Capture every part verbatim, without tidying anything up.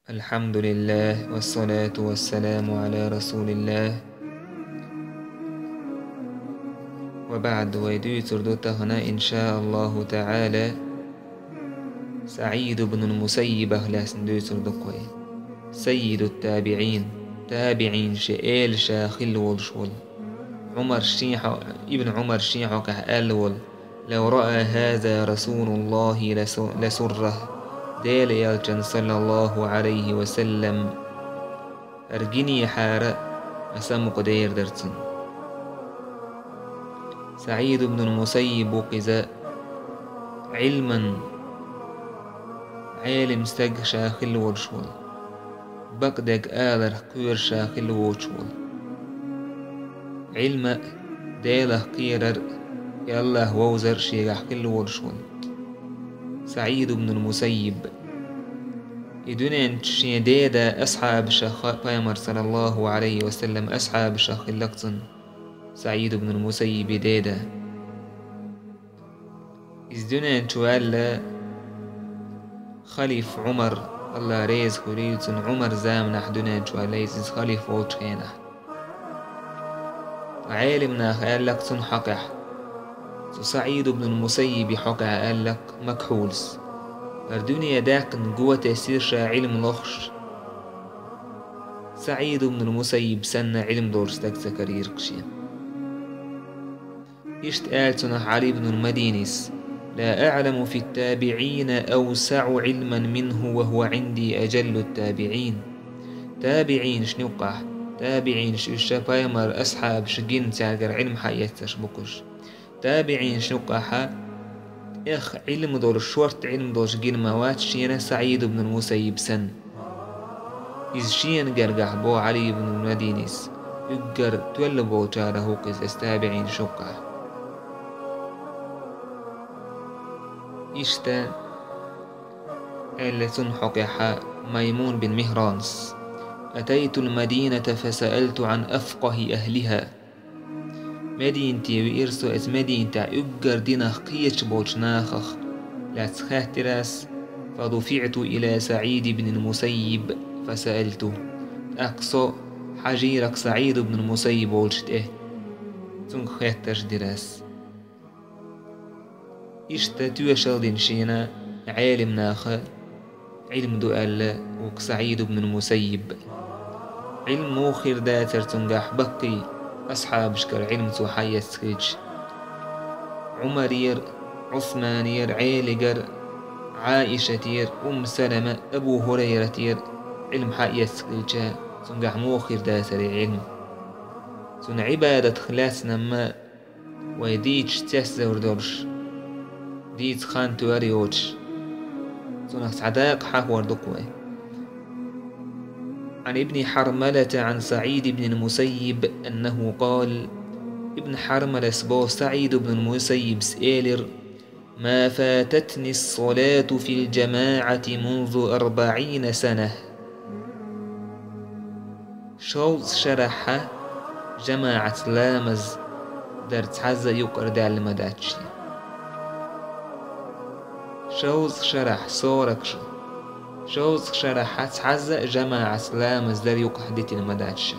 الحمد لله والصلاة والسلام على رسول الله وبعد. Вай дуьйцур ду тахана, иншааллаху таӀала, СаӀид ибн ал-Мусаййибах лаьцна дуьйцур ду-кх вай. سيد التابعين, табиӀинаши эла ша хилла волуш волу. Ӏумар шен хьо-, ибн Ӏумар шен хьокъехь аьлла волу: لو رأى هذا رسول الله لس-، لسره. Делан элчанна, саллаллаху Ӏалайхи ва саллам, хӀара гинехьара, аса мукъа дер дара цунна. СаӀид ибн ал-Мусаййиб ву-кх иза, Ӏилман Ӏелим стаг ша хилла волуш волу, бакъдерг аларх кхоьруш ша хилла воцуш волу. Ӏилма а, Делах кхерар а, и АллахӀ вовзар а шегахь хилла волуш волу СаӀид ибн ал-Мусаййиб. И дуьнен чу шен деда асхьабашах, Пайхамар, саллаллаху Ӏалайхи ва саллам, асхьабашах хилла-кх цунна СаӀид ибн ал-Мусаййиб и деда. Иза дуьнен чу ваьлла халиф Ӏумар, АллахӀ реза хуьлийла цунна, Ӏумар заманахь дуьнен чу ваьлла иза, иза халиф волчу хенахь. Ткъа Ӏелим наха аьлла-кх цунна хьокъехь, цу СаӀид ибн ал-Мусаййиби хьокъехь аьлла-кх Макхьулас: хӀара дуьне даьккхина го тесира ша Ӏилма лохуш, СаӀид ибн ал-Мусаййиб санна Ӏилма долуш стаг ца карийра-кх шена. Иштта аьлла цунах Ӏали ибн ал-Мадинис: لا أعلم في التابعين أوسع علما منه وهو عندي أجل التابعين. ТабиӀинашна юккъахь, табиӀинаш уьш ша Пайхамар асхьабаша гина, цаьргара Ӏилма хьаэцнарш бу-кх уьш. ТабиӀинашна юккъахьа тӀех Ӏилма долуш, шорта Ӏилма долуш гина ма вац шена СаӀид ибн ал-Мусаййиб санна. Иза шена гергахь, боху Ӏали ибн Мадинис, уггар тоьлла болчарах ву-кх иза, аса табиӀинаш юккъахь. Иштта аьлла цунна хьокъехьа Маймун бин Михранас: أتيت المدينة فسألت عن أفقه أهلها. Мединате веара со, аса Мединатехь уггар динах кхеташ болчу нахах лаьцна хаьттира ас, فدفعت إلى سعيد بن المسيب فسألته. ТӀаккха со хьажийра-кх СаӀид ибн ал-Мусаййиб волчу тӀе, цуьнга хеттарш дира ас. Иштта тоьшалла дина шена Ӏелим наха, Ӏилма ду аьлла ву-кх СаӀид ибн ал-Мусаййиб. Ӏилма муха хир дацара цуьнгахь баккхий асхьабашкара Ӏилма цо хьаэцна хилча? Ӏумарера, Ӏусманера, Ӏелигара, Ӏаишатера, Умму Салама, Абу ХӀурайратера Ӏилма хьаэцна хилча, цуьнгахь муха хир дацара и Ӏилма? Цуьнан Ӏибадатах лаьцна-м вай дийцича цецдевр долуш, дийца хан тоьар йоцуш, цунах цхьа дакъа хьахор ду-кх вай. عن ابن حرملة عن سعيد بن المسيب أنه قال: Ибн Хьармалас боху, СаӀид ибн ал-Мусаййибас элира: ما فاتتني الصلاة في الجماعة منذ أربعين سنة. Шовзткъа шарахьа жамаӀатца ламаз дар цхьазза а юкъара даьлла ма дац шен. Шовзткъа шарахь, сорок шу. Шовзткъа шарахьа цхьазза а жамаӀатца ламаз дар юкъахь дитина ма дац шен.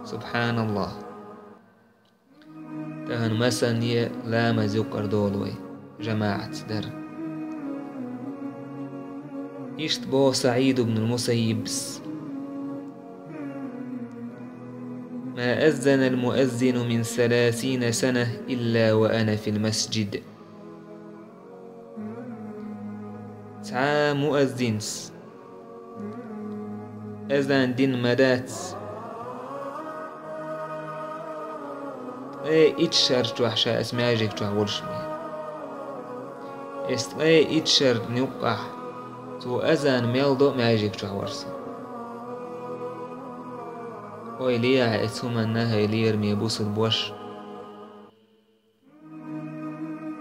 СубхьаналлахӀ. Тахана масанне ламаз юкъара долу вай, жамаӀатца дар. Иштта боху СаӀид ибн ал-Мусаййибас: ما أذن المؤذن من ثلاثين سنة إلا وأنا في المسجد. Цхьа а муаззинас азан дина ма дац ткъе итт шар чохь ша аса маьждиг чохь волуш ма. Аса ткъе итт шарна юккъахь цо азан мел до маьждиг чохь вара со. Ойла е ахь эцу хӀуманна, хӀай лераме бусурбош.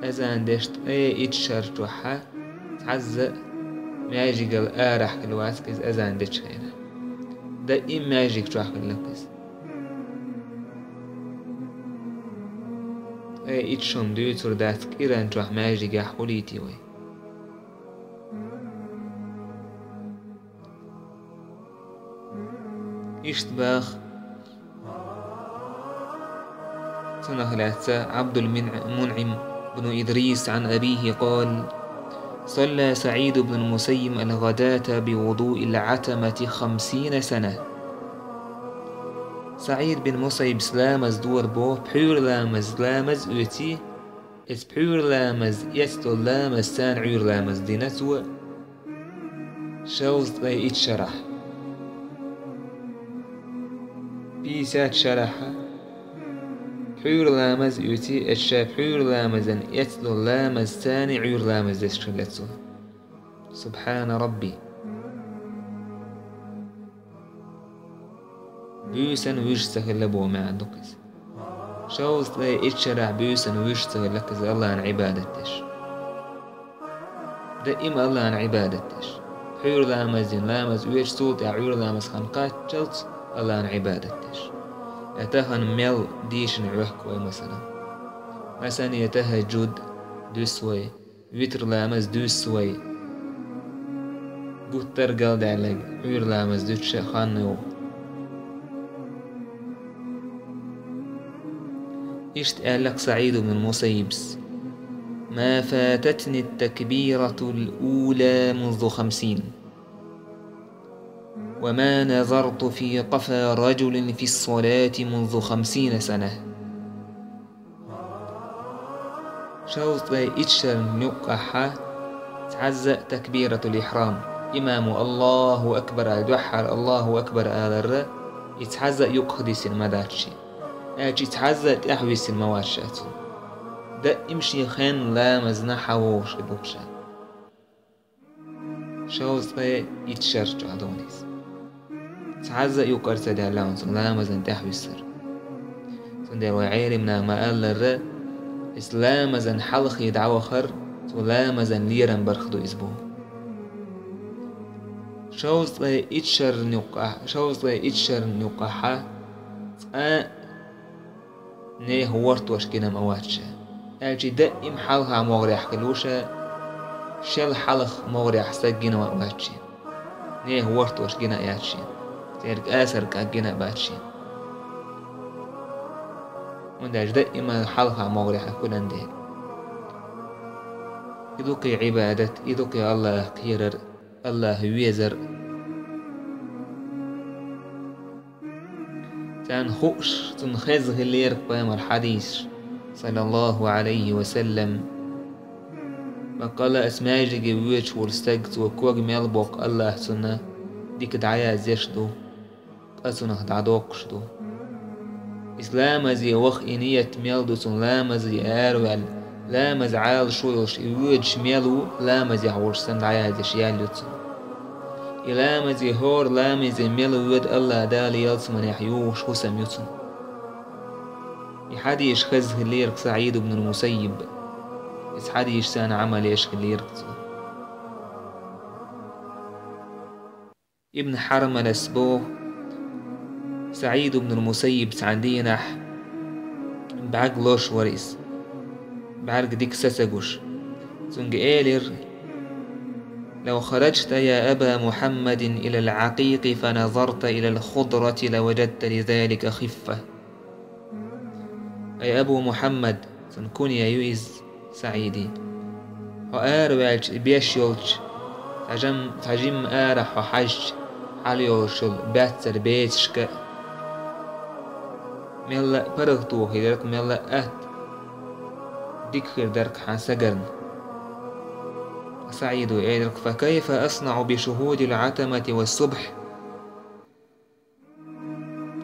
Азан деш ткъе итт шар чохьа цхьазза а маьждигал арахь хила вац иза азан дечу хенахь. Даим маьждиг чохь хилла иза. Ткъе итт шун дуьйцур дац кӀиран чохь маьждигехь хӀун лийти вай. Иштта баха. Цунах лаьцна Ӏабдул-Мин-, Мунъим бну Идрис, عن أبيه قال: صلى سعيد بن المسيب الغداة بوضوء العتمة خمسين سنة. СаӀид бин Мусаййибс ламаз дора боху, пхьуьйра ламаз, ламаз оьций, иза пхьуьйра ламаз, эцна долу ламаз санна Ӏуьйра ламаз дина цо, шовзткъе итт шарахь. Пятьдесят шарахь пхьуьйра ламаз оьций, иза ша пхьуьйра ламазан эцна долу ламаз санна Ӏуьйра ламаз деш хилла цо. Субхьана Рабби! Буьйсанна вуьжуш ца хилла боху маьӀна ду-кх иза. Шовзткъе итт шарахь буьйсанна вуьжуш ца хилла-кх иза АллахӀна Ӏибадат деш. Даима АллахӀна Ӏибадат деш. Пхьуьйра ламаз дина, ламаз оьцуш, цул тӀаьхьа Ӏуьйра ламаз хан кхаччалц АллахӀна Ӏибадат деш. Я тахана мел дийшина Ӏохку вай, масала. Масане, тахӀажжуд дуьсу вай. Витр ламаз дуьсу вай. Гуттар а галдаьлларг Ӏуьйра ламаз дуьтуш а хан йогӀу. Иштта аьлла-кх СаӀид бну Мусаййибс: ما فاتتني التكبيرة الأولى منذ خمسين، وما نظرت في قفا رجل في الصلاة منذ خمسين سنة. Шовзткъе итт шарна юккъехь цхьазза а такбиратул ихьрам, имамо «Аллаху акбар» аьлла дуьххьара «Аллаху акбар» аларра, и цхьазза а юккъехдисина ма дац шен. Аьлча и цхьазза а тӀаьхьависина ма вац ша цунна. Даима шен хенна ламазна хьан вогӀуш хир ву-кх ша. Шовзткъе итт шар чохь ду иза. Цхьазза а юккъера ца даьлла хьуна цунна ламазан тӀаьхьависсар. Цундела вай Ӏелимнаха ма-аллара, иза ламазан хьалхе дӀавахар, цо ламазан лерам барх ду иза боху. Шовзткъе итт шарна юккъехь, шовзткъе итт шарна юккъехь цкъа а нехан вортош гина ма вац ша. Аьлча и даима хьалха могӀарехь хилла ву ша, шел хьалха могӀарехь стаг гина ма вац шен. Нехан вортош гина а яц шен. Церан кӀасар кӀаг гина а бац шен. ХӀунда аьлча даима хьалха могӀарехь хуьлан дела. И ду-кх и Ӏибадат, и ду-кх и АллахӀах кхерар, АллахӀ везар. Царна хууш, цунна хезна хиллера пайхамар хьадисаш, саллаллаху Ӏалайхи ва саллам. Баккъала аса маьждиге воьдуш волу стаг, цо ког мел боккху АллахӀа цунна дика дӀаяздеш ду, къа цунах дӀадоккхуш ду. Иза ламазе ваха и ният мел ду цунна, ламазе араваьлла, ламаз Ӏалашо йолуш и воьдуш мел ву, ламазехь волуш санна дӀаяздеш ял ю цунна. И ламазе, хӀора ламазе мел воьду АллахӀ Дала ялсаманехь юхуш хӀусам ю цунна. И хьадисаш хезна хиллера-кх СаӀид ибн Мусаййиб. Иза хьадисашца Ӏамал еш хиллера-кх цо. Ибн Хьармалас боху, СаӀид ибн Мусаййиб цхьана дийнахь бӀаьрг лозуш вара иза. БӀаьрг дика са ца гуш. Цуьнга элира: لو خرجت يا أبا محمد إلى العقيق فنظرت إلى الخضرة لوجدت لذلك خفة. Ай Абу Мухьаммад, цуьнан кунья ю иза, СаӀиди. Хьо араваьлча, и беш йолчу цхьа жим-, цхьа жимма арахь хьо хьаьжча, хьала йолуш йолу баьццара бецашка а, мелла а паргӀато хир дара-кх, мелла а атта дика хир дара-кх хьан сагарна. СаӀидо элира-кх: فكيف أصنع بشهود العتمة والصبح؟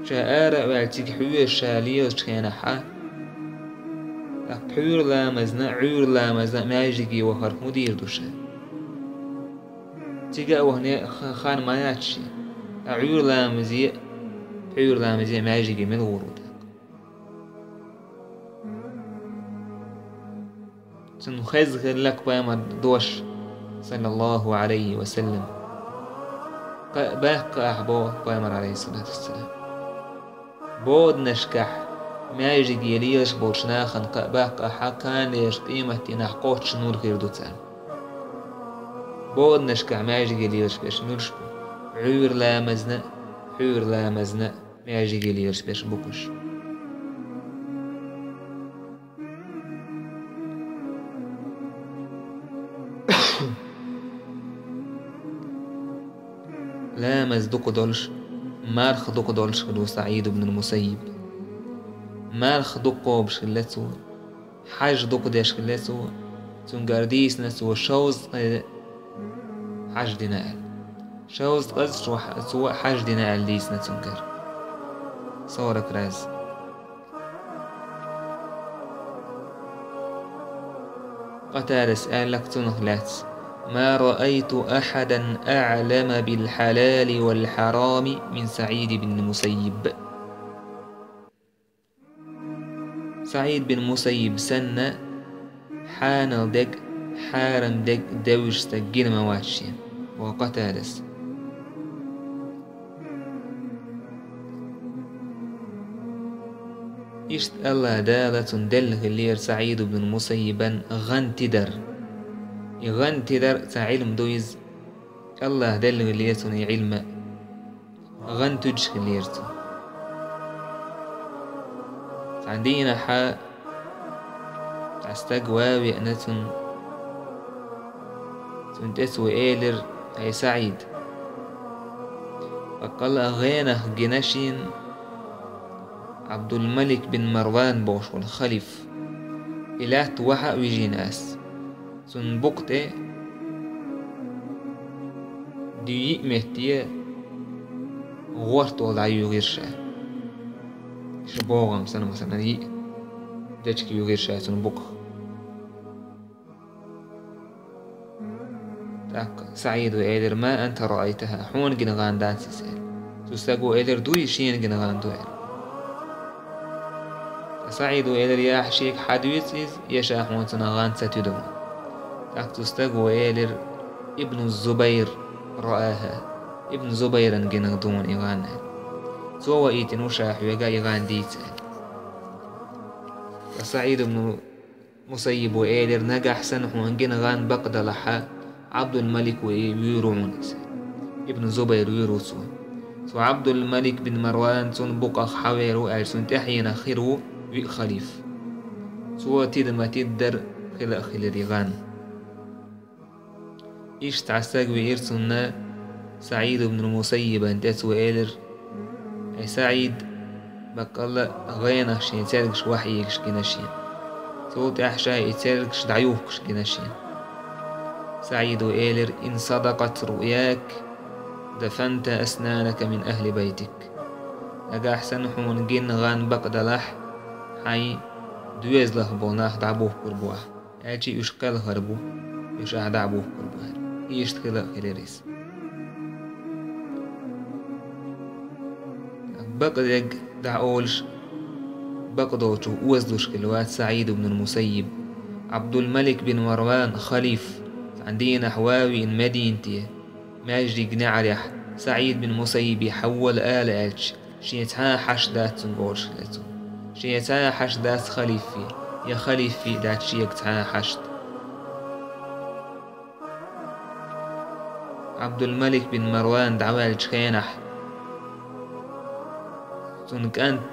Ша ара а ваьлла, цига хьоьжуш ша лелачу хенахь, тӀаккха пхьуьйра ламазна а, Ӏуьйра ламазна а маьждиге вахар хӀун дийр ду ша? Цига а вахана х-, хан ма яц шен, ткъа Ӏуьйра ламазе а, пхьуьйра ламазе а маьждиге мила гӀур ву тӀаккха? Цунна хезна хиллера-кх пайхамаран дош, саллаллаху Ӏалайхи ва саллам. Кхаъ баккха ахь, боху пайхамара, Ӏалайхиссалату вассалам. Боданашкахь маьждиге лелаш болчу нахана кхаъ баккха ахь, кхана лелаш къематдийнахь кхоччуш нур хир ду царна. Боданашкахь маьждиге лелаш берш муьлш бу? Ӏуьйра ламазна а, пхьуьйра ламазна маьждиге лелаш берш бу-кх уьш. Ламаз дукха долуш, марха дукха долуш хилла ву СаӀид ибн Мусаййиб. Марха дукха кхобуш хилла цо, хьаж дукха деш хилла цо, цуьнгара дийцина цо шовзткъе хьаж дина аьлла. Шовзткъаза цо хьаж дина аьлла дийцина цуьнгара. Сорок раз. Къатадас аьлла-кх цунах лаьцна: «ما رأيت أحدا أعلم بالحلال والحرام من سعيد بن المسيب». СаӀид бин Мусаййиб санна хьанал дерг, хьарам дерг девзаш стаг гина ма вац шена, боху Къатадас. Иштта АллахӀ Дала цунна делла хиллера СаӀид ибн Мусаййибан гӀан тидар. И гӀан тидар цхьа Ӏилма ду иза, АллахӀа делла хиллера цунна и Ӏилма. ГӀан туьдуш хиллера цо. Цхьана дийнахьа цхьа стаг ван а веана цунна, цунна тӀе цо элира: «ХӀай СаӀид, баккъалла а гӀенах гина шена Ӏабдулмалик бин Марван бохуш волу халиф. И лаьтта вахьа а вижина ас. Цунна букъа тӀе дуьййиъ метте гӀортол дӀаюьйгӀира ша. Ша богӀам санна, масалан, йиъ дечиг юьйгӀира ша цунна букъах». ТӀаккха СаӀида элира: «ما أنت رأيتها, хьуна гина гӀан дац иза», — аьлла. Цу стага элира: «Дуй, шена гина гӀан ду», — аьлла. Ткъа СаӀида элира: «Я ахь шега хьадуьйцу иза, я ша хьуна цунах гӀан ца туьду». ТӀаккха цу стага элира: «ابن الزبير رآها, ибн Зубайран гина ду хьуна и гӀан», — аьлла. «Цо ваийтина ву ша хьоьга и гӀан дийца», — аьлла. Ткъа СаӀид ибн Мусаййиба элира: «Нагахь санна хьуна гина гӀан бакъ далахьа, Ӏабдулмалик ву и, вуьйр ву хьуна иза. Ибн Зубайр вуьйр ву цо. Цу Ӏабдулмалик бин Марван цунна букъах хьавер ву аьлла, цунна тӀаьхьенах хир ву виъ халиф. Цо тида ма тиддара хила а хилира и гӀан». Иштта цхьа стаг веара цунна, СаӀид ибн Мусаййибан тӀе цо элира: «Ай СаӀид, баккъалла а гӀенах шен цергаш вахьийгаш гина шена. Цул тӀаьхьа ша и цергаш дӀаюхкуш гина шена». СаӀида элира: «إن صدقت رؤياك دفنت أسنانك من أهل بيتك. Нагахь санна хьуна гина гӀан бакъ далахь, хьайн доьзалах болу нах дӀабухкур бу ахь, аьлча уьш кхелхар бу, уьш ахь дӀабухкур бу», — аьлла. Иштта хила а хилира иза. Бакъдерг дӀа олуш, бакъдолчух озалуш хилла вац СаӀид ибн Мусаййиб. Ӏабдулмалик бин Марван, халиф, цхьана дийнахь ван а веана Мединате, маьждиг неӀарехь СаӀид бин Мусаййибе хьавола ала аьлча, шен цхьа а хьашт дац цуьнга олуш хилла цо. Шен цхьа а хьашт дац халифе, я халифе дац шега цхьа а хьашт. Ӏабдулмалик бин Марван дӀаваьллачу хенахь, цуьнан кӀант,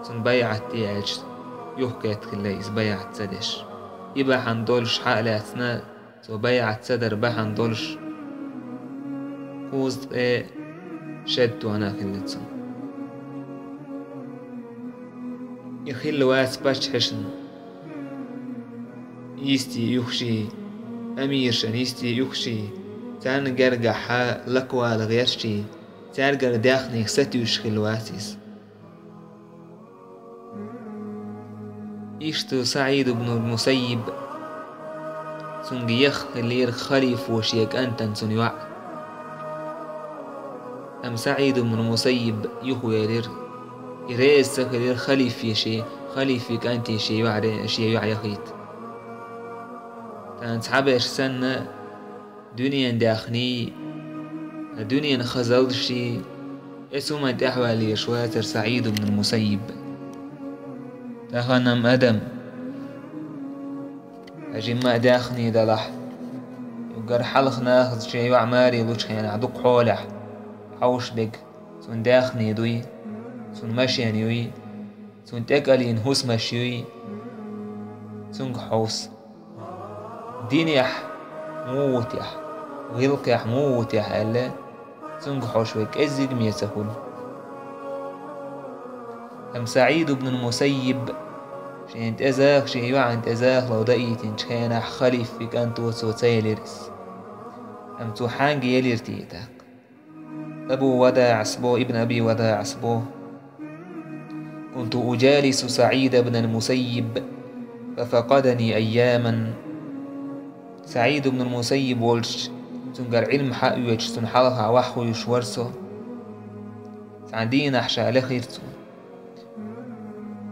цуьнан байӀат де аьлча, юхкхетта хилла иза байӀат ца деш. И бахьана долуш хьа а лаьцна, цо байӀат ца дар бахьана долуш, кхузткъе шед тонна хилла цунна. И хилла вац паччахьашна йисте юхший, амиршна йисте юхший, царна гергахьа лаквала гӀерташ, цаьргара даьхнех сатуьйсуш хилла вац иза. Иштта СаӀид ибн Мусаййиб, цуьнга яха хиллера халифо шен кӀантана цуьнан йоӀ. Амма СаӀид ибн Мусаййиб юхавелира. И реза ца хилира халифе шен, халифе кӀанте шен йоӀ ре-, шен йоӀ яхийта. Тахана цхьаберш санна, дуьненан даьхний, дуьненан хазаллаший, эцу хӀуманна тӀаьхьаваьлла езаш вацара СаӀид ибн Мусаййиб. Тахана-м адам, хьажимма а даьхний далахь, уггар хьалха нахаца шен йоӀ маре лучу хенахь дукха хьолехь, хьовш дерг, цуьнан даьхни дуй, цуьнан машен юй, цуьнан тӀекӀалдина хӀусамаш юй, цуьнга хьовса. Динехь муха ву техьа, гӀиллакхехь муха ву техьа аьлла, цуьнга хьожуш верг кӀеззиг ма ца хуьлу. Амма СаӀид ибн Мусаййиб, шена тӀе заха, шен йоӀана тӀе захало даийтинчу хенахь, халифан кӀанто цо ца елира иза. Амма цо хьаьнга елира те тӀаккха? Абу ВадаӀас боху, ибн Аби ВадаӀас боху: «كنت أجالس سعيد بن المسيب ففقدني أياما». СаӀид ибн Мусаййиб волчу, цуьнгара Ӏилма хьаоьцуш, цунна хьалха охьахуьйсуш вара со. Цхьана дийнахь ша лехира цо.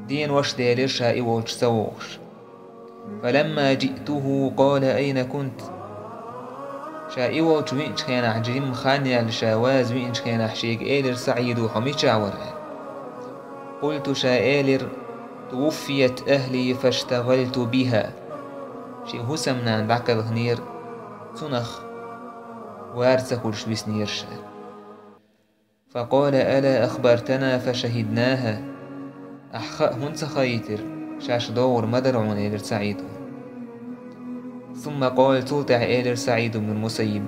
Денош делира ша и волчу ца вогӀуш. «فلما جئته قال: أين كنت؟» Ша и волчу веъчу хенахь, жимма хан яьлла ша ваза веъчу хенахь, шега элира СаӀида: «Хьо мичахь вара?» «قلت», ша элира: «توفيت أهلي فاشتغلت بها». Шен хӀусамнана дӀакхелхинера, цунах вар ца хуьлуш виснера ша. «فقال: ألا أخبرتنا فشهدناها؟» Ахьа хаа хӀунда ца хаийтира, шаьш догӀур ма дара хьуна, элира СаӀида. «ثم قال», цул тӀаьхьа элира СаӀид ибн Мусаййиб: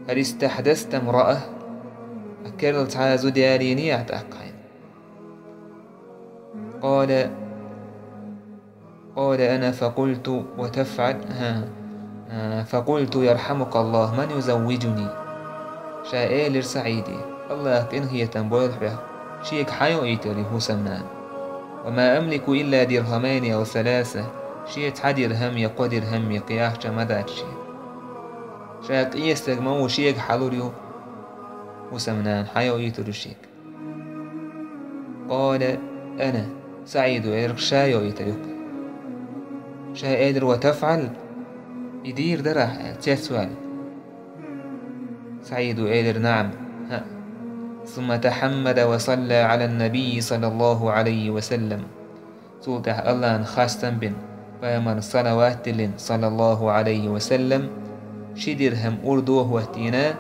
«هل استحدثت امرأة؟» Ахьа керла цхьа а зуда ялийний ахьа тӀаккха хьайна? «قال: قال: أنا فقلت وتفعل، ها، а, فقلت: يرحمك الله، من يزوجني؟» Ша элира СаӀиде: «АллахӀа къинхетам бойла хьоьга, шега хьан йоуьйтур ю хӀусамнана? وما أملك إلا درهمين أو ثلاثة». Шен цхьа дирхам я, кхо дирхам я, кхин ахча ма дац шен. Ша къен стаг ма ву, шега хьан лур ю хӀусамнана, хьан йоуьйтур ю шега? «قال: أنا». СаӀида элира: «Ша йоуьйтур ю-кх». Ша элира: «وتفعل؟» И дийр дара ахьа, цецваьлла. СаӀида элира: «نعم, хӀаъ». «ثم تحمد وصلى على النبي صلى الله عليه وسلم». Цул тӀаьхьа АллахӀна хастам бина, пайхамарна салават диллина, саллаллаху Ӏалайхи ва саллам, ши дирхам урдо а хӀоттийна,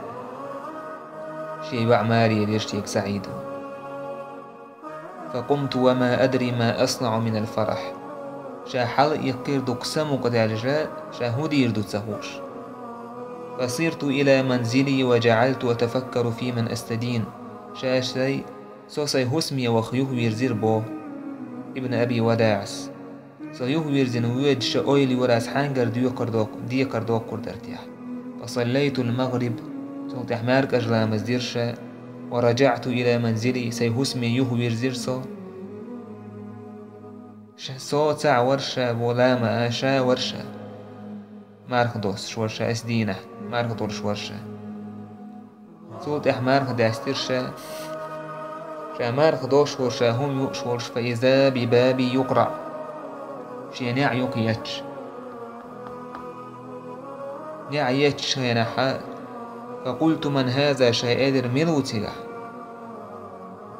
шен йоӀ маре елира шега СаӀида. «فقمت وما أدري ما أصنع من الفرح». Ша хьала а иккхира дукха самукъадаьлча, ша хӀун дийр ду ца хууш. «فصرت إلى منزلي وجعلت أتفكر في من أستدين». Ша шай Со сайн хӀусаме ваха юхавирзира боху Ибн Аби ВадаӀас. Со юхавирзина воьдуш ша ойла йора ас хьаьнгара декхар доккхур дара техьа. «فصليت المغرب», цул тӀаьхьа маьркӀажа ламаз дира ша. «ورجعت إلى منزلي», сайн хӀусаме юхавирзира со. Ша, со ца вара ша, бо лама а ша вара ша. Марха доссуш вара ша, ас дийнахь марха долуш вара ша. Цул тӀаьхьа марха даьстира ша. Ша марха дош волу ша хӀума юуш волуш, «فإذا ببابي يقرع». Шен неӀ юкъа етташ. НеӀ етташ хенахьа, «فقلت: من هذا؟» Ша элира: «Мила ву цигахь?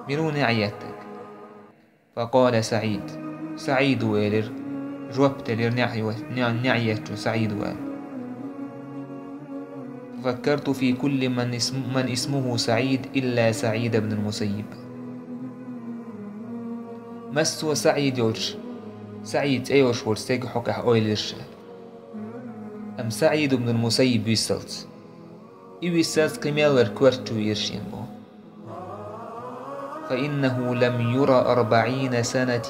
Мила ву неӀ еттарг?» «فقال: سعيد». «СаӀид ву», — элира. Жоп делира неӀ йо-, неӀ, неӀ еттачо: «СаӀид ву», — аьлла. «ففكرت في كل من اسم-، من اسمه سعيد إلا سعيد بن المسيب». Массо а СаӀид йолчу, СаӀид цӀе йолуш волчу стеган хьокъехь ойла йира ша. Амма СаӀид ибн Мусаййиб виссалц. И виссалц кхин мел вара коьртачу вийра шена боху. «فإنه لم ير أربعين سنة،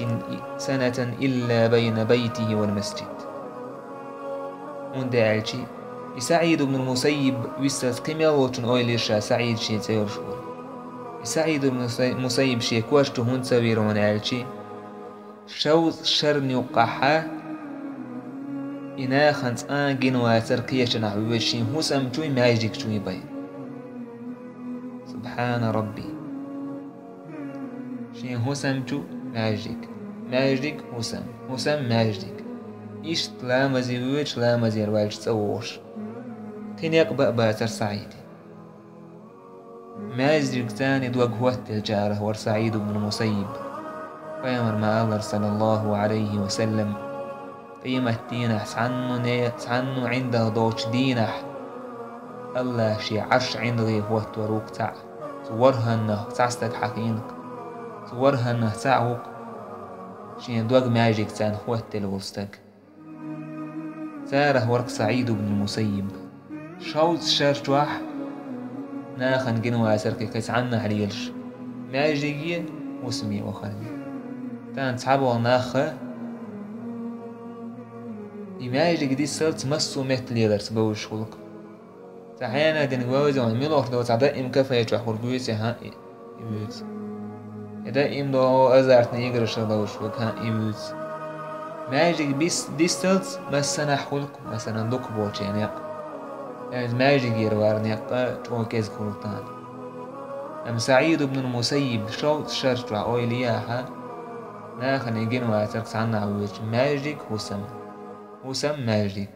سنة إلا بين بيته والمسجد». ХӀунда аьлча, и СаӀид ибн Мусаййиб виссалц кхин мел волчун ойла йира ша, СаӀид шен цӀе йолуш волу. И СаӀид ибн Мусай-, Мусаййиб шен коьртачу хӀунда ца вийра хьуна аьлча, шовзткъа шарна юккъехьа и нахана цкъа а гина вацара кхечанхьа воьдуш шен хӀусамчуй, маьждигчуй бен. Субхьана Рабби! Шен хӀусамчу, маьждиг, маьждиг, хӀусам, хӀусам, маьждиг. Иштта ламазе воьдуш, ламазера ваьлча цӀа вогӀуш. Кхин некъ бан а бацара СаӀиде. Маьждигца дог хӀоттаделлачарах вара СаӀид ибн Мусаййиб. Пайхамара ма-аллара, саллаллаху Ӏалайхи ва саллам: къематдийнахь цхьанна не-, цхьанна ӀиндагӀ доцучу дийнахь АллахӀа шен Ӏарш ӀиндагӀе хӀоттор ву-кх цхьаъ. Цу ворхӀаннах цхьа стаг хьахийнакх. Цу ворхӀаннах цхьаъ ву-кх шен дог маьждиг царна хоттаделла волу стаг. Царах вара-кх СаӀид ибн Мусаййиб. Шовзткъа шар чохь нахана гина вацара-кх и кхин цхьаннахьа лелаш, маьждиге, хӀусаме вахарна. Тахана цхьаболу нах и маьждиг дисалц массо а метта леларца бовзуш хуьлу-кх. Цхьа хьенан динга вевза ван милохь ду, цхьа даим кафе чохь хӀур гуьйцу, хӀаъ, и вуьйцу. Я даим до азартный играш ловзуш ву, хӀаъ, и вуьйцу. Маьждиг бис-, дисалц массанахь хуьлу-кх, масалан, дукхахболчийн некъ. Иза маьждигера вара некъ а чӀогӀа кӀезиг хуьлу тахана. Амма СаӀид ибн Мусаййиб шовзткъа шар чохь ойла яхьа, нахана гина вацара-кх цхьаннахьа воьдуш маьждиг, хӀусам. ХӀусам, маьждиг.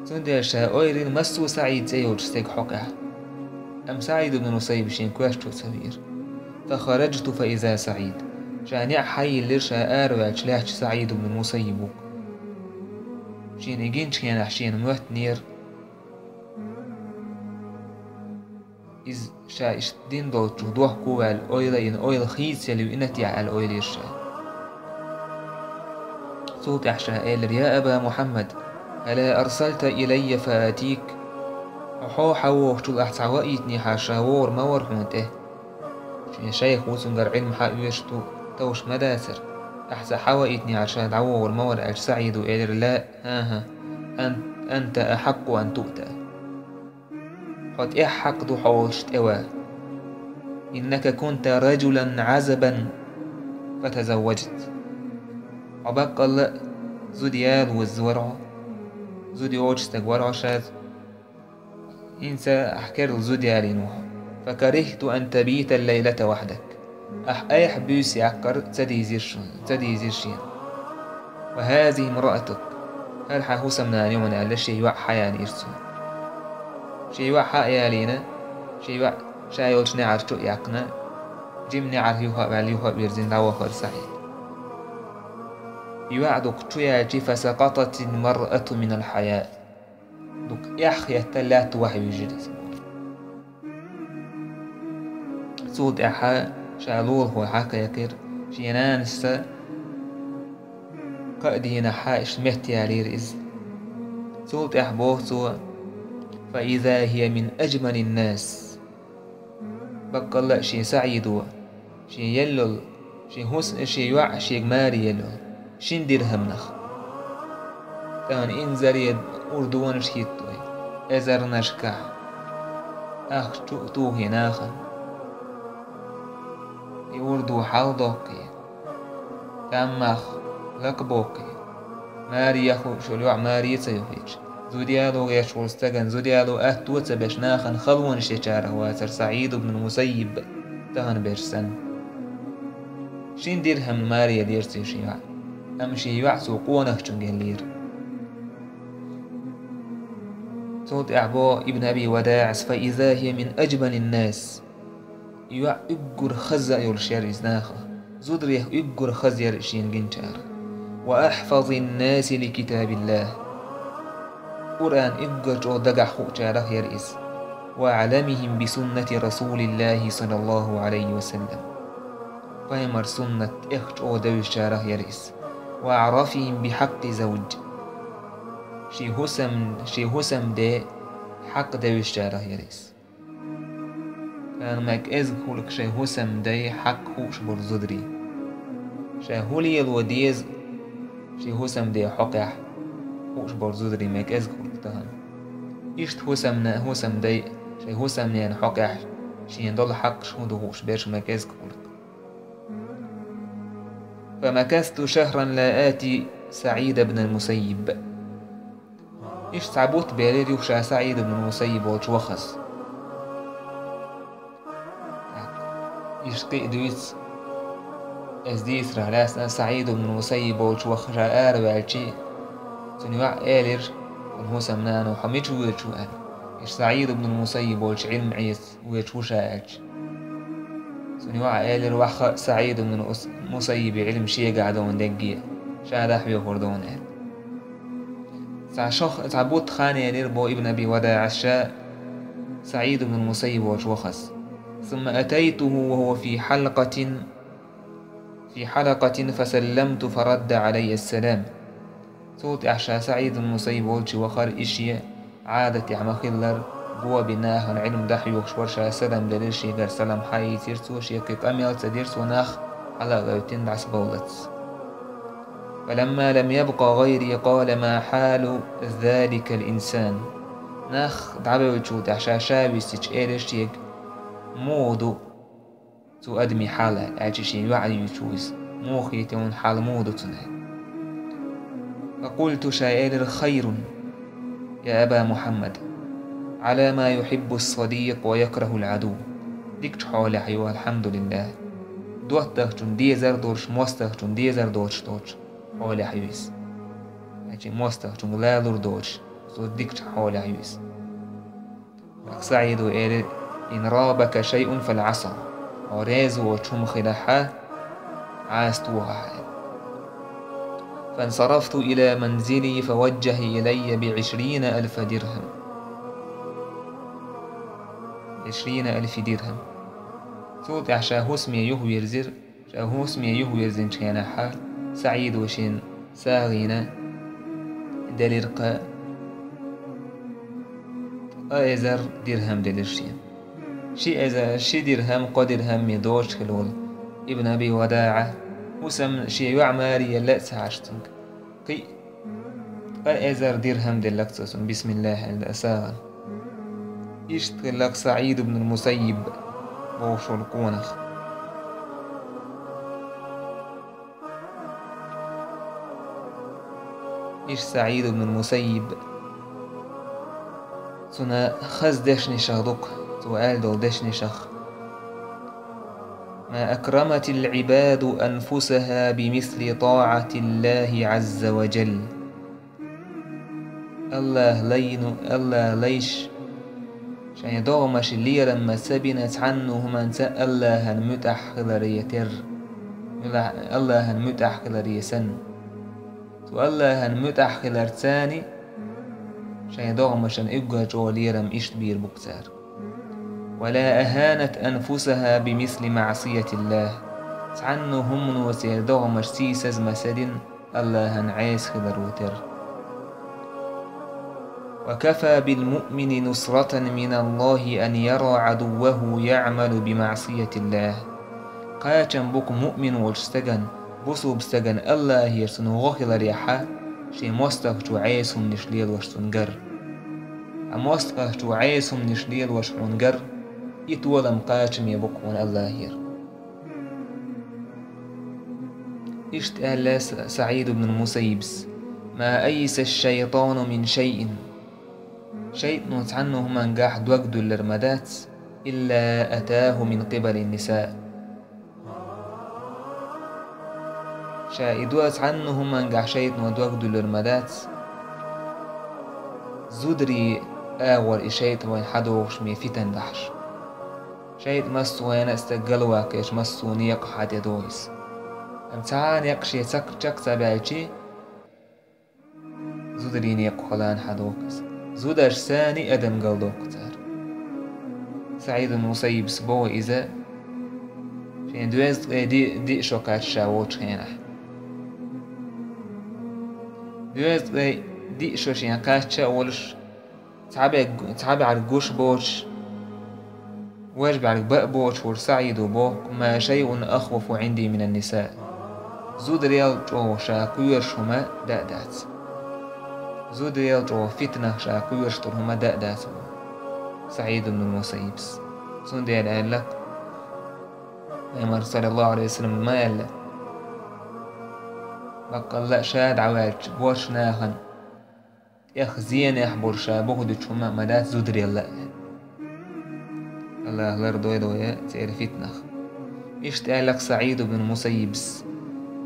Цундела ша ойла йина массо а СаӀид цӀе йолчу стеган хьокъехь. Амма СаӀид ибн Мусаййиб шен коьрта чу ца веара. فخرجت فإذا سعيد. Ша неӀ хьайиллира, ша араваьлча лаьтташ СаӀид ибн Мусаййиб ву-кх. Шена и гинчу хенахь шена моьттинера. Иза ша иштта дина долчух дохко а ваьлла, ойла а йина, ойла хийцаелла веана-те аьлла ойла йира ша. Цул тӀаьхьа ша элира: «يا أبا محمد، ألا أرسلت إلي فآتيك؟» Хьо, хьо хьавогӀучул ахь цхьа ваийтинехьара ша вогӀур ма вара хьуна тӀе. Шен шайх ву, цуьнгара Ӏилма хьаоьшуш ду, товш ма дацара. Ахь цхьа хьаваийтинехьара ша дӀавогӀур ма вара аьлча, СаӀида элира: «لا، хӀан-хӀа, أنت أحق أن تؤتى». Хьо тӀех хьакъ ду хьо волчу тӀе ван. «إنك كنت رجلا عزبا فتزوجت». Хьо баккъалла а зуда ялоза вара хьо. Зуда йоцуш стаг вара хьо шаьш. ХӀинца ахь керла зуда ялийна ву хьо. «فكرهت أن تبيت الليلة وحدك». Ахь айхьа буьйса яккхар ца дийзира шуна, ца дийзира шена. «وهذه امرأتك». ХӀара хьан хӀусамнана ю хьуна аьлла, шен йоӀ хьаялийра цо. Шен йоӀ хьаялийна, шен йоӀ ша йолчу неӀарчу а яьккхина, жима неӀарх юха а ваьлла, юха а вирзина дӀавахара СаӀид. ЙоӀ дукха чу яьлча, «فسقطت المرأة من الحياء». Дукха эхь хетта лаьтта вахьа вижира иза. Цул тӀаьхьа ша лулахо хьакхайкхира, шен нанас а кхаа дийнахь иштта меттаялийра иза. Цул тӀаьхьа боху цо: «فإذا هي من أجمل الناس». Баккъалла а шен СаӀидо, шен еллал, шен хӀус-, шен йоӀ шега маре еллал, шин дирхӀамнах. Тахана инзаре урдонаш хӀитталой, эзарнашкахь, ахча чу а тухий нахана. И урдо хьалдоккхий, таммах лакхабоккхий, маре яха хууш йолу йоӀ маре а ца юхуьйтуш, зуда яло гӀерташ волу стагана зуда яло атто а ца беш, нахана халонаш ечарах вацара СаӀид ибн Мусаййиб тахана берш санна. Шин дирхӀамна маре елира цуьнан шен йоӀ, амма шен йоӀ цо къонахчунга еллера. Цул тӀаьхьа боху Ибн Аби ВадаӀас: «فإذا هي من أجمل الناس». ЙоӀ уггар хаза йолуш яра иза нахах. Зударех уггар хаза яра шена гинчарах. «وأحفظ الناس لكتاب الله». Къуръан уггар чӀогӀа дагахь хуучарах яра иза. «وأعلمهم بسنة رسول الله صلى الله عليه وسلم». Пайхамар суннат тӀех чӀогӀа девзачарах яра иза. «وأعرفهم بحق زوج». Шен хӀусам-, шен хӀусамден хьакъ девзачарах яра иза. Тахана ма кӀезиг хуьлу-кх шайн хӀусамдайн хьакъ хууш болу зударий. Ша хӀун лело деза шен хӀусамден хьокъехь хууш болу зударий ма кӀезиг хуьлу-кх тахана. Иштта хӀусамна-, хӀусамдайн шайн хӀусамненан хьокъехь шена долу хьакъаш хӀун ду хууш берш ма кӀезиг хуьлу-кх. «فمكثت شهرا لا آتي سعيد بن المسيب». Иштта цхьа бутт белира юха ша СаӀид ибн Мусаййиб волчу вахаза. Иштта кхин а дуьйцу, иза дийцарехь лаьцна СаӀид ибн Мусаййиб волчу ваха ша араваьлчи, цуьнан йоӀа элира, хӀусамнана, хьо мича воьдуш ву аьлла. Иштта СаӀид ибн Мусаййиб волчу Ӏилма Ӏеса воьдуш ву ша аьлча. Цуьнан йоӀа элира, ваха СаӀид ибн Ус-, Мусаййибан Ӏилма шегахь довна дегге, ша дӀахьоьхур довна аьлла. Цхьа шох-, цхьа бутт хан елира боху Ибн Аби ВадаӀас ша, СаӀид ибн Мусаййиб волчу вахаза. ثم أتيته وهو في حلقة، في حلقة فسلمت فرد علي السلام. Цул тӀаьхьа ша СаӀид ибн Мусаййиб волчу вахара, и шен Ӏадатехь ма-хиллара, го бина нахана Ӏилма дӀахьоьхуш вара, ша салам делира шегара, салам хьаийцира цо, шега къамел ца дира цо, нах хьала а гойтина дӀасабовллалц. فلما لم يبق غيري قال: ما حال ذلك الإنسان؟ Нах дӀабевллачул тӀаьхьа ша ша висича элира шега: «Муха ду цу адамийн хьал?» — аьлла. Аьлча шен йоӀа юьйцу иза: «Муха хета хьуна, хьал муха ду цуьнан?» فقلت, ша элира: خير يا أبا محمد، على ما يحب الصديق ويكره العدو. Дикачу хьолехь ю, алхьамдулиллахӀ. ДоттагӀчунна дезар долуш, мостагӀчунна дезар доцуш долчу хьолехь ю иза. Значит, мостагӀчуьнга лалур доцуш, цо дикачу хьолехь ю иза. СаӀида элира: إن رابك شيء فالعصا. Хьо реза воцу хӀума хилахь, Ӏаса тохахь, аьлла. فانصرفت إلى منزلي فوجه إلي بعشرين ألف درهم. عشرين ألف درهم. Цул тӀаьхьа ша хӀусаме юхавирзира, ша хӀусаме юхавирзинчу хенахь, СаӀида шена сагӀина делира кхо, кхо эзар дирхӀам делира шена. Ши эзар, ши дирхӀам, кхо дирхӀамме доцуш хилла волу Ибн Аби ВадаӀа, хӀусам шен йоӀ маре елла а ца Ӏаш цуьнга, кхин а кхо эзар дирхӀам деллера цо цунна, бисмиллахӀ аьлла, сагӀина. Иштта хиллера СаӀид ибн Мусаййиб бохуш волу къонах. Иштта СаӀид ибн Мусаййиб, цуьнан хаза дешнашах ду-кх, цо аьлла долу дешнашах: ما أكرمت العباد أنفسها بمثل طاعة الله عز وجل. АллахӀ лайна, АллахӀ лайша шайн догӀмаш лерам ма ца бина цхьанна хӀуманца АллахӀан муьтӀахь хиларе терра, АллахӀан муьтӀахь хиларе санна. Цу АллахӀан муьтӀахь хиларца царна шайн догӀмашна уггар чӀогӀа лерам иштта бийр бу-кх цара. ولا أهانت أنفسها بمثل معصية الله. Цхьанна хӀумано церан догӀмаш сийсаз ма ца дина АллахӀан Ӏеса хиларо терра. وكفى بالمؤمن نصرة من الله أن يرى عدوه يعمل بمعصية الله. Кхачам бу-кх муъмин волчу стагана, бусулба стагана АллахӀера цунна гӀо хиларехь, шен мостагӀчо Ӏеса хӀуманаш лелош цунна гар. Ткъа мостагӀчо Ӏеса хӀуманаш лелош хьуна гар, и толам кхачаме бу-кх хьуна АллахӀера. Иштта аьлла Са-, СаӀид ибн Мусаййибс: ما أيس الشيطان من شيء. ШайтӀано цхьанна хӀумангахь дог дуьллур ма дац, إلا أتاه من قبل النساء. Ша и дог, цхьанна хӀумангахь шайтӀано дог дуьллур ма дац, зударийн агӀор и шайтӀа вайна хьадохуш ме фитан дахьаш. ШайтӀа массо а хенахь стаг галваккхийча массо а некъа хьан тӀе доху иза. Амма цхьа а некъ шен чак ца баьлчи, зударийн некъа хьалха хьадоху иза. Зударшца царна адам галдоккху цара. СаӀид ибн Мусаййибс боху иза, шен доьзткъе диъ, диъ шо кхаьчча волчу хенахь. Доьзткъе диъ шо шен кхаьчча а волуш, цхьабе-, цхьабаьхьарг гуш боцуш, важа бӀаьрг баа боцуш волу СаӀида боху: ما شيء أخوف عندي من النساء. Зударел чӀогӀа ша кхоьруш хӀума даа дац. Зударел чӀогӀа фитнах ша кхоьруш долу хӀума даа дац боху СаӀид ибн Мусаййибс. Цундела аьлла-кх Пайхамар, саллаллаху Ӏалайхи ва саллам, ма аьлла: баккъалла а ша дӀаваьлча, боьрша нахана тӀех зенехь болу ша бухадуьтуш хӀума а ма дац зударел а. АллахӀ лардойла вай церан фитнах. Иштта аьлла-кх СаӀид ибн Мусаййибс: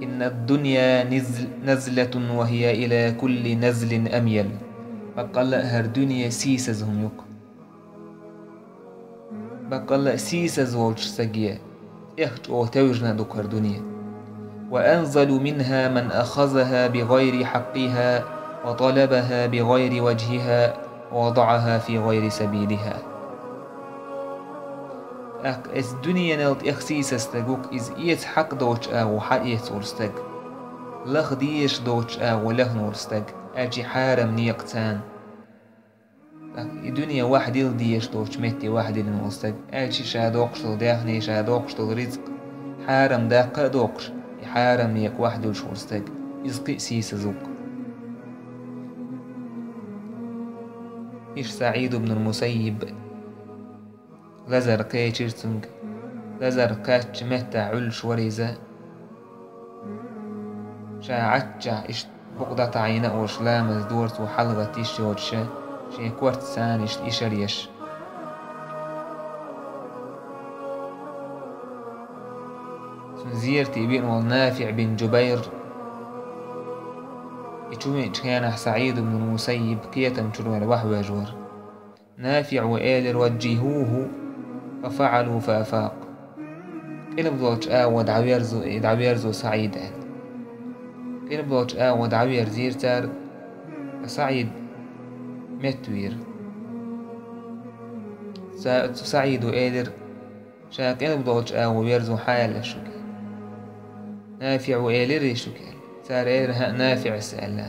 إن الدنيا نزل-، نزلة وهي إلى كل نزل أميل. Баккъалла а хӀара дуьне сийсаза хӀума ю-кх. Баккъалла а сийсаз волчу стаге тӀех чӀогӀа тевжина ду-кх хӀара дуьне. وأنزل منها من أخذها بغير حقها وطلبها بغير وجهها ووضعها في غير سبيلها. ТӀаккха эцу дуьненал тӀех сийсаз стаг ву-кх, иза эца хьакъ доцучу агӀор хьаэца волу стаг, лаха дезаш доцучу агӀор лехна волу стаг, аьлча хьарам некъа царна. ТӀаккха и дуьне ваьхьадилла дезаш доцучу метте ваьхьадиллина волу стаг, аьлча ша доккхуш долу даьхни, ша доккхуш долу рицкъ хьарам даккха а доккхуш, и хьарам некъа ваьхьадуьллуш волу стаг, иза кхин а сийсаз ву-кх. Иштта СаӀид ибн ал-Мусаййиб лазар кхечира цуьнга. Лазар кхаьчча меттахь Ӏуьллуш вара иза. Ша Ӏаччахь иштта букъа дӀатаӀийна а волуш, ламаз дора цо хьалагӀатта йиш йоцуш, шен кортаца царна иштта ишар еш. Цуьнан зерате веана волу НафиӀ бин Джубайр, и чу веанчу хенахь СаӀид ибн Мусаййиб кхетам чуьра ваьлла ваьхьавоьжура. НафиӀа элира: «وجهوه ففعلوا فأفاق». Къилба долчу агӀо дӀаверзо, дӀаверзо СаӀид аьлла. Къилба долчу агӀо дӀаверзийра цара, ткъа СаӀид меттавийра. Са-, СаӀида элира: «Ша къилба долчу агӀо верзо хьан аьлла шуьга?» НафиӀа элира шуьга аьлла. Цара элира: «ХӀаъ, НафиӀас аьлла».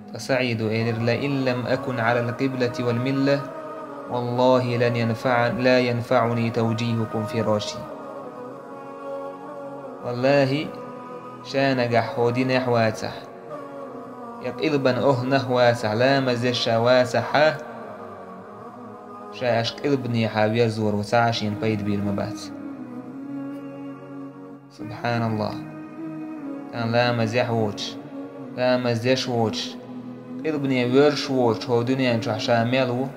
Ткъа СаӀида элира: «لئن لم أكن على القبلة والملة والله لن ينفع-، لا ينفعني توجيهكم فراشي». Валлахи, ша нагахь хӀокху динехь вацахь, я къилбан охӀланах вацахь, ламаз деш ша вацахь, ша аша къилбанехьа верзор ву ца а шена пайда бийр ма бац. СубхьаналлахӀ! Тхан ламазехь воцуш, ламаз деш воцуш, къилбане воьрзуш воцуш хӀокху дуьнен чохь ша мел ву,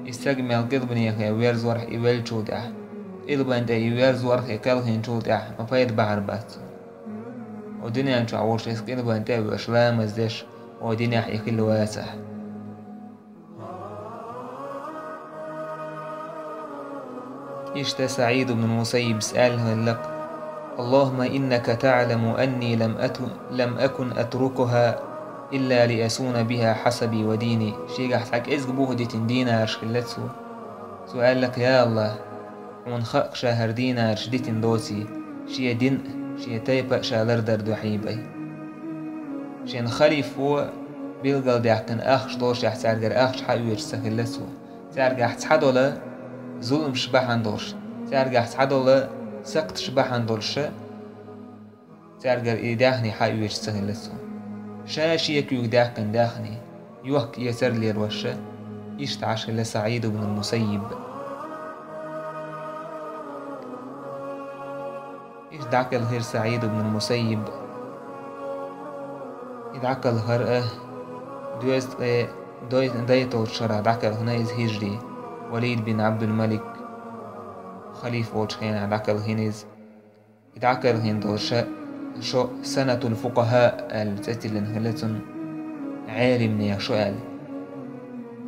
и стаг мел къилбанехьа верзорх и веллачул тӀаьхьа, къилбан тӀе и верзорх и кхелхинчул тӀаьхьа ма пайда бахьар бац цунна. ХӀокху дуьнен чохь волуш иза къилбан тӀе а воьрзуш, ламаз деш, хӀокху динехь и хилла вацахь. Иштта СаӀид ибн Мусаййибс аьлла хилла-кх: «اللهم إنك تعلم أني لم أت-، لم أكن أتركها إلا لأصون بها حسبي وديني». Шегахь цхьа кӀезиг буха дитина динарш хилла цо. Цо аьлла-кх: «Я АллахӀ, хьуна хаьа-кх ша хӀара динарш дитина доций, шен дин а, шен тайпа а ша лардар дуьхьий бай». Шен халифо билгалдаьккхина ахча долушехь, цаьргара ахча хьаоьцуш ца хилла цо. Цаьргахь цхьадолу зуламаш бахьана долуш, цаьргахь цхьадолу сакхташ бахьана долуш, цаьргара и даьхни хьаоьцуш ца хилла цо. Ша шен куьйга даьккхина даьхни йохка-эцар лелош, иштта Ӏаш хилла СаӀид ибн Мусаййиб. Иштта дӀакхелхира СаӀид ибн Мусаййиб. И дӀакхелхира а, доьзткъе дой-, дайталгӀачу шарахь дӀакхелхина иза хӀижри, Валид бин Абдул-Малик халифа волчу хенахь дӀакхелхина иза. И дӀакхелхина долу ша-, шо Санатул-Фукъахьа аьлла цӀе тиллина хилла цунна, Ӏелимнех шо аьлла.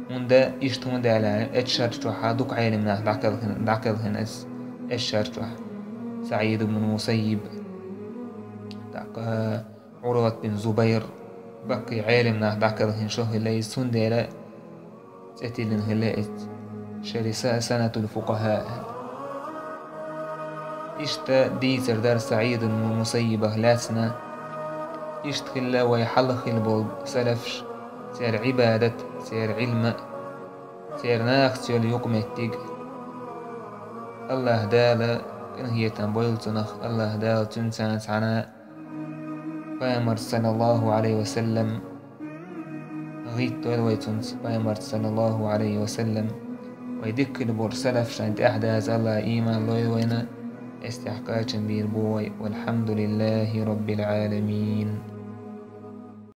ХӀунда иштта хӀунда аьлла, эцу шар чохь дукха Ӏелимнах дӀакхелхина, дӀакхелхина эс-, эцу шар чохь. СаӀид ибн Мусаййиб, тӀаккха Ӏурват бин Зубайр, баккхий Ӏелимнах дӀакхелхина шо хилла иза, цундела цӀе тиллина хилла эцу шаре Са-, Санатул-Фукъахьа аьлла. Иштта дийцар дара СаӀид ибн Мусаййибах лаьцна, иштта хилла вай хьалха хилла болу салафаш, церан Ӏибадат, церан Ӏилма, церан нахаца йолу юкъаметтиг. АллахӀ Дала къинхетам бойла цунах, АллахӀ Дала цуьнца цхьаьна Пайхамар, саллаллаху Ӏалайхи ва саллам, гӀиттойла вай цунца, Пайхамар, саллаллаху Ӏалайхи ва саллам, вай дика хилла болу салаф шайн тӀаьхьа даза АллахӀа ийман лойла вайна, эс тӀехь кхачам бийр бу вай. Валхьамдулиллахи Роббил Ӏаламин.